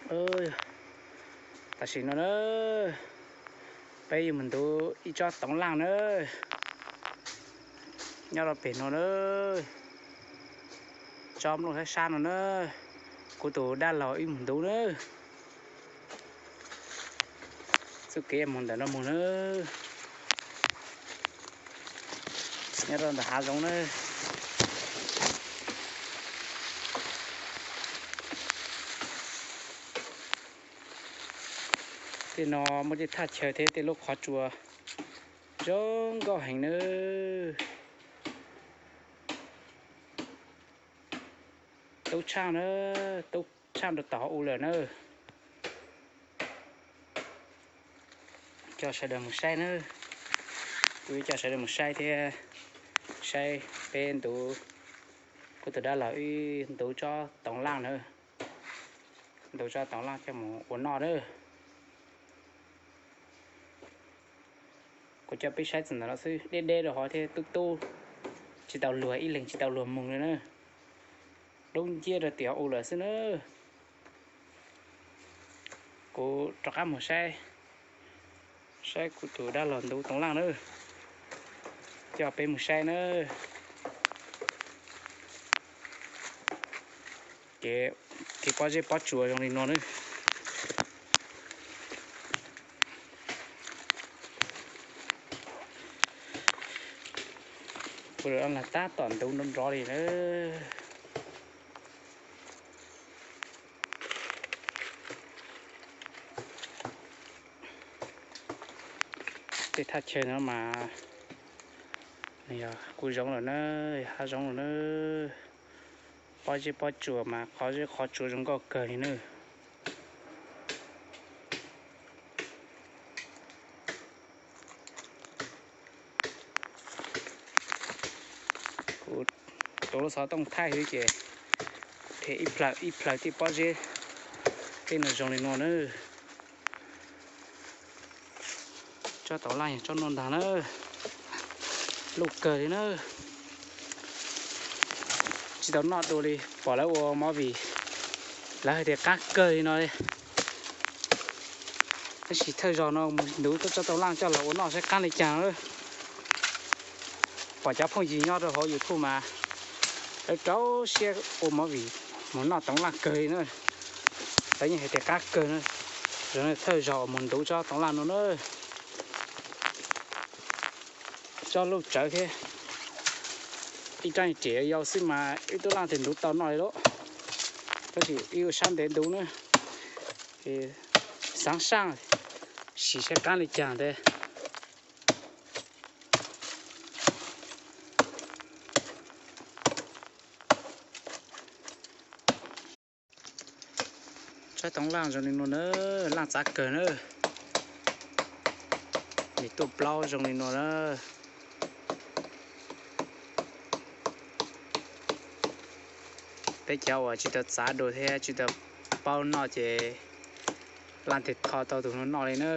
Tam sim no na, peb yuav mus ntuv ib tsob toov laj na, nyob rau pem no na, tsob nplooj sab sab no na, kuv tus dab laug wb mus ntuv na. Txuj kev mus ntawm no mus na, nyob rau ntawm hav zoov na. Tej no muaj tej thaj chaw thiab tej lub qhov tsua zoo nkauj heev nawb. Tub tshaj na, tub tshaj rau tom hauv ub lawm na. Coj sawv daws mus saib na, kuv yuav coj sawv daws mus saib thiab, saib peb ntuv, kuv tus dab laug wb ntuv tsob toov laj na, ntuv tsob toov laj coj mus ua noj na. Kuv coj peb saib txog ntawm no xwb, deb deb rau hov thiab tub tub, tsis tau luag, ib leeg tsis tau luag mus li na. Dub nciab rau tim hauv ub lawm xwb na. Kuv rov qab mus saib, saib kuv tus dab laug ntuv toov laj na, coj peb mus saib na. Ces kev pob zeb pob tsuas zoo li no na. Kuv lam tab tom ntuv nrov nrov li na. Tej thaj chaw no mas nws yog kuv zoov lawm na, yog hav zoov lawm na. Pob zeb pob tsuas mas qhov zeb qhov tsuas zoo nkauj kawg li na. Kuv rau lub xov tooj thaij xwb ces phem ib plhaw ib plhaw tej pob zeb tej no zoo li no na. Tsob toov laj yog tsob no ntag na, luj kawg li na. Tsis tau noj dua li, pom lawv ua movie, lawv hais tias qab kawg li no li. Tab sis thawj zaug no mus ntuv tsob toov laj coj los ua noj saib qab li cas na. Pom cov phooj ywg nyob rau hauv YouTube mas lawv rau siab ua movie mus noj toov laj kawg li na. Lawv yeej hais tias qab kawg na. Zoo li thawj zaug mus ntuv tsob toov laj no na. Tsob luj tsawv thiab, ib rab riam yau xwb mas ib tug laj twg ntuv tau noj li lauj. Tab sis ib ua sab ntev ntuv na, xaav saaj sim saib qab li cas ntag. Tsob toov laj zoo li no na, laj txav kawg na. Nws tuaj plaub zoo li no na. Peb cov uas tsis tau txav dua thiab tsis tau paub noj ces laj twg tho tau tus no noj li na.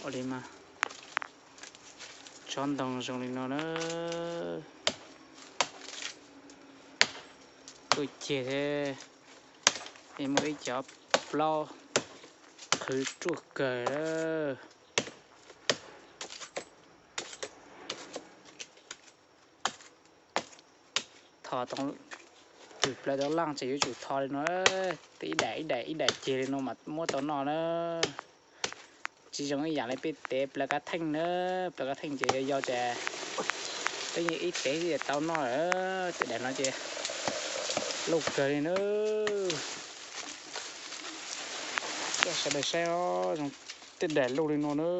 Ua li mas, tsob ntoo zoo li no na. Tuaj ceg thiab, muaj ib cov plaub qhwv ruaj kawg. Tho, tus plaws toov laj ces yuav tsum tho li no, ib daim ib daim ib daim ceg li no mas muab tau noj na. Tsis zoo ib yam li peb tev plaws kav theej na, plaws kav theej ces yau yau ces peb yeej ib tev xwb ces tau noj lawm. Tej daim no ces Loj kawg li na. Coj sawv daws saib os, zoo tej daim loj li no na.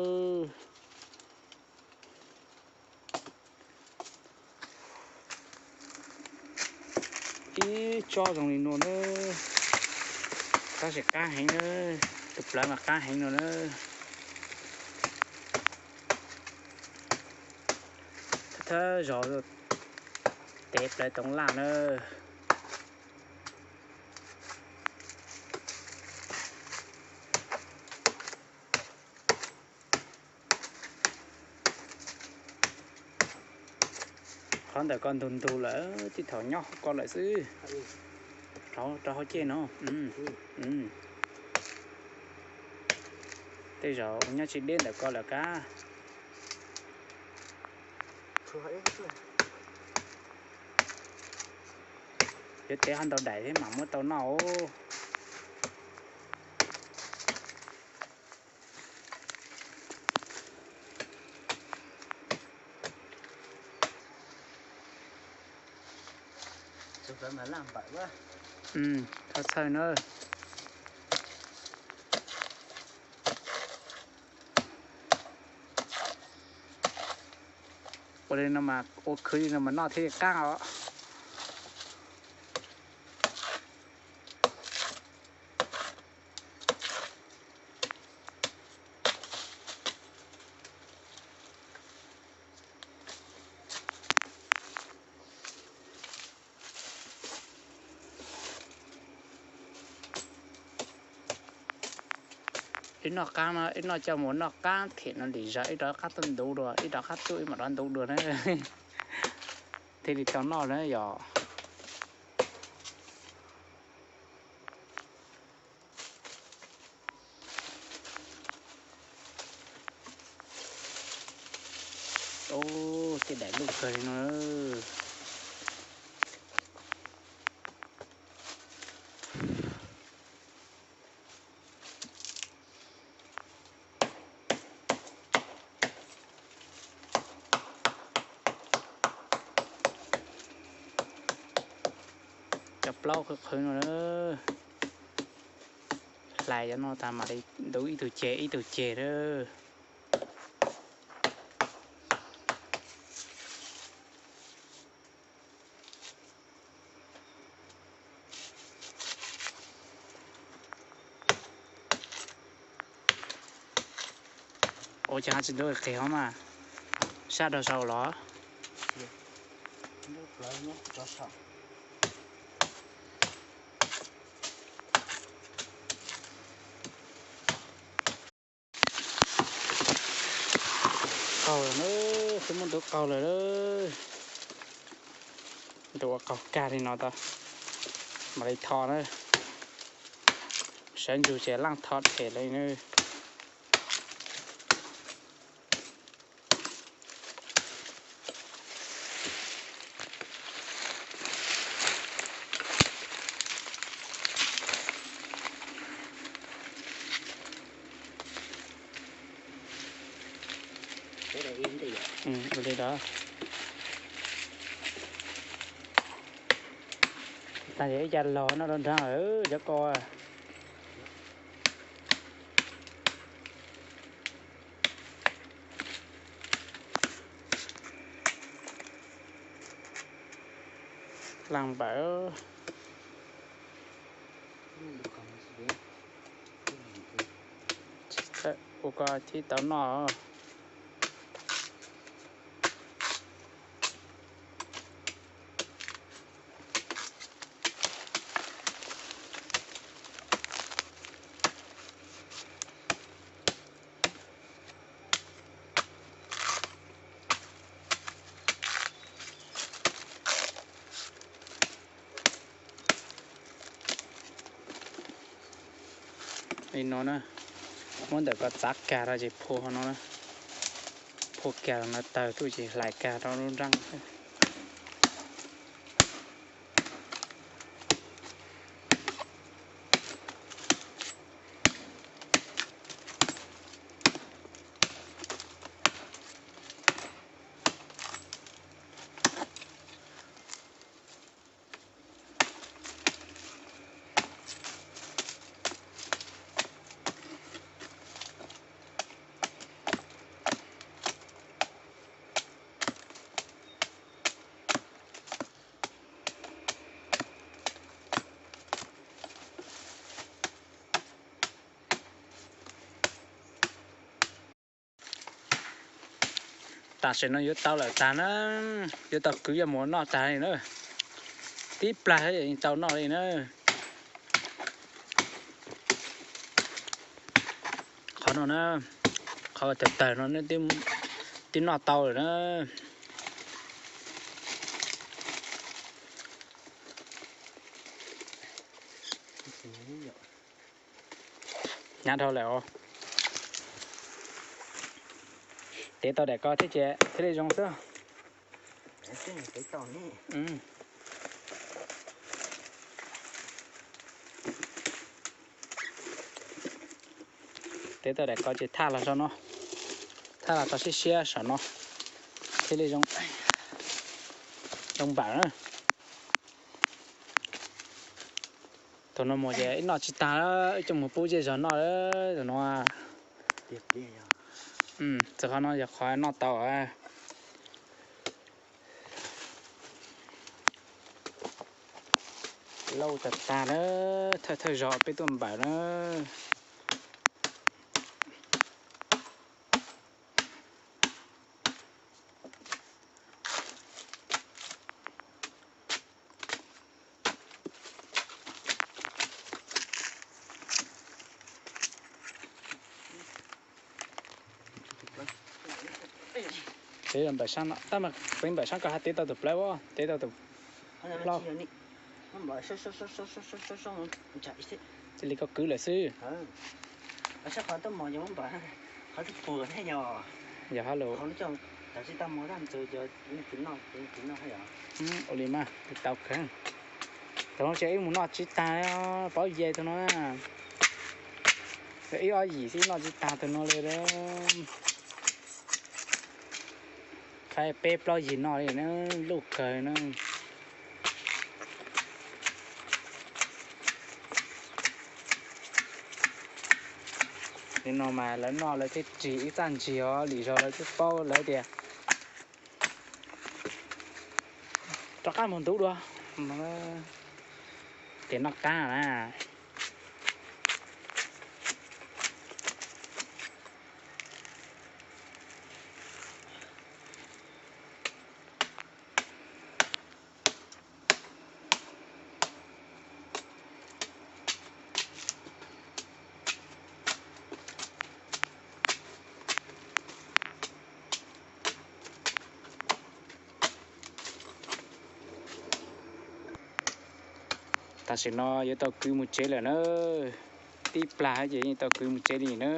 Ib tsob zoo li no na, tab sis qab heev na, tus plawv mas qab heev no na. Thawj thawj zaug tev plawv toov laj na. Qhov ntawm ko ntug ntug lawm, tej thaum nyob hauv ko lawm xwb. Rau hauv ceg no. Tej zaum nyob tsis deb ntawm ko lawm kab. Yuav tev ho ntau daim thiab mam muab tau noj os. Thov txhawj na. Ua li no mas ua khwv li no mas noj thiaj li qab os. Ib noj qab no, ib noj coj mus noj qab them no lim zog, ib rov qab tuaj ntuv dua, ib rov qab tuaj ib mam rov ntuv dua na. Thiaj li tau noj na yom. Ub, tej daim luj kawg li no. Cov plaub qhwv qhwv no, hlais cov no tas mam li ntuv ib tug ceg ib tug ceg na. Ua cas tsis ntuv qis hov mas, sab rau saum los? Qaug lawm na, twb muab ntuv qaug lawm. Ntuv ua qaug kag li no tau, mam li tho na. Sawv ntsug ces laaj tho them lawm na. Ua li os. Tas yog ib co laug noj rau nraag lawm cov ko. Laaj npawm. Ua ko thiaj tau noj. Li no na, muab ntawm ko txav kag rau ces phua no, phua kag no tawg tuaj ces hlais kag rau lub nraab. Tam sim no yuav tau lawm tag na, yuav tau kwv coj mus noj tag li na. Tib plag yeej tau noj li na. Qhov no na, qhov tawg tawg no twb noj tau lawm na. Hnyav dhau lawm os. Tev tau daim ko thiab ces thiaj li zoo xwb. Tev tau daim ko ces thaj los tso no, thaj los tso siab siab saum no thiaj li zoo npawm na. Tus no mus ces ib noj tsis tag, ib coj mus pub zej zog noj tus no. Txawm qhov no yog qhov noj tau. Lauj, tag tag na, thawj thawj zaug peb tuaj npawm na. Tev npawm sab no, tab mas peb npawm sab ko hais tev tau tus plawv, tev tau tus plaub. Cia li koj kwv lawm xwb. Yog hab lus. Ua li mas, tau kawg. Tus no ces wb mus noj tsis tag, paub ye tus no. Ib ob yim xwb noj tsis tag tus no li. Qhaib peb plaub yig noj li na, luj kawg na. Li no mas lawv noj lawv thiaj rig ib txaj ntsig os, lwm zaus lawv twb paub lawv tias rov qab mus ntuv dua, ces noj qab na. Tam sim no yuav tau kwv mus tsev lawm na. Tib plag ces yeej tau kwv mus tsev li na.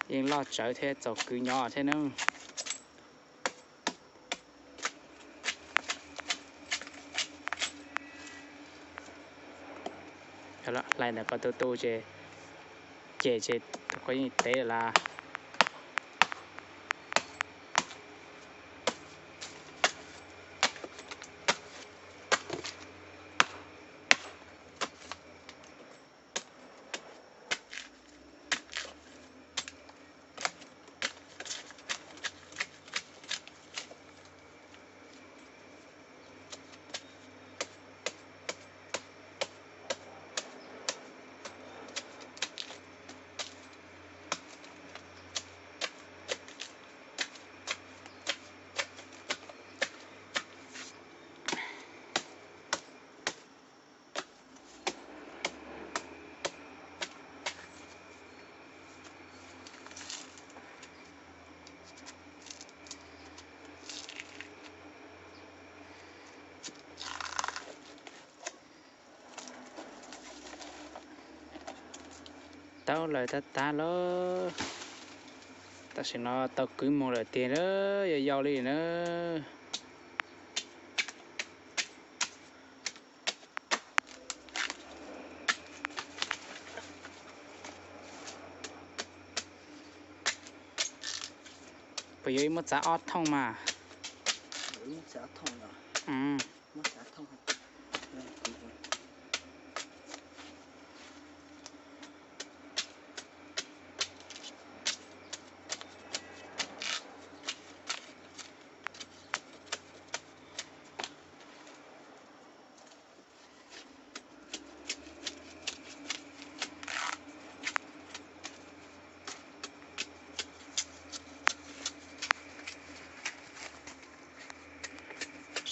Yeej loj tsawv thiab txaus kwv nyob thiab na. Hlais ntawm ko tu tu ces, ces ces tus ko yeej tev lawm. Tau lawm tag tag lawm. Tam sim no tau kwv mus lawm tiag, yau yau li na. Puas yuav ib muab txav ob thooj mas?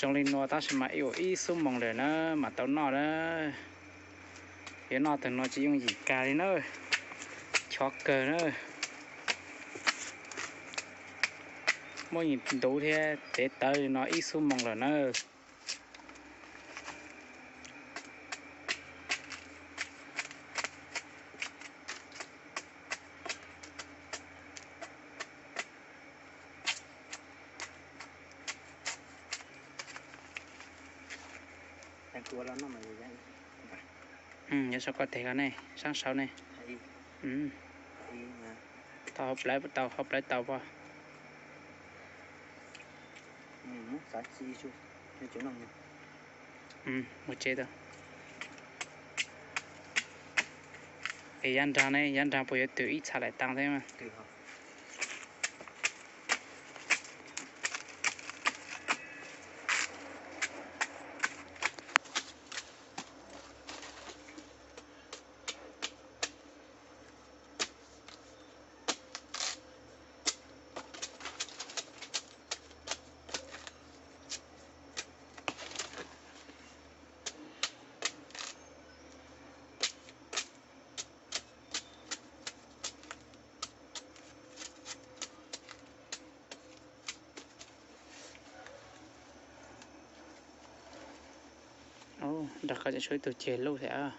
Zoo li no tab sis mas ib ua ib xuab moos lawm na mas tau noj na. Yuav noj tag no tsis yooj yim kag li na. Chov kawg na. Muaj ntub thiab tev tawv li no ib xuab moos lawm na. Yuav sau koj teg ko ne, sab saud ne. Tau hauv plawv tau, hauv plawv tau pom. Mus tsev tau. Es yav nrag ne, yav nrag puas yuav twm ib txha laim tais thiab mas? Nrog qab tseem tshuav ib tug ceg lub thiab.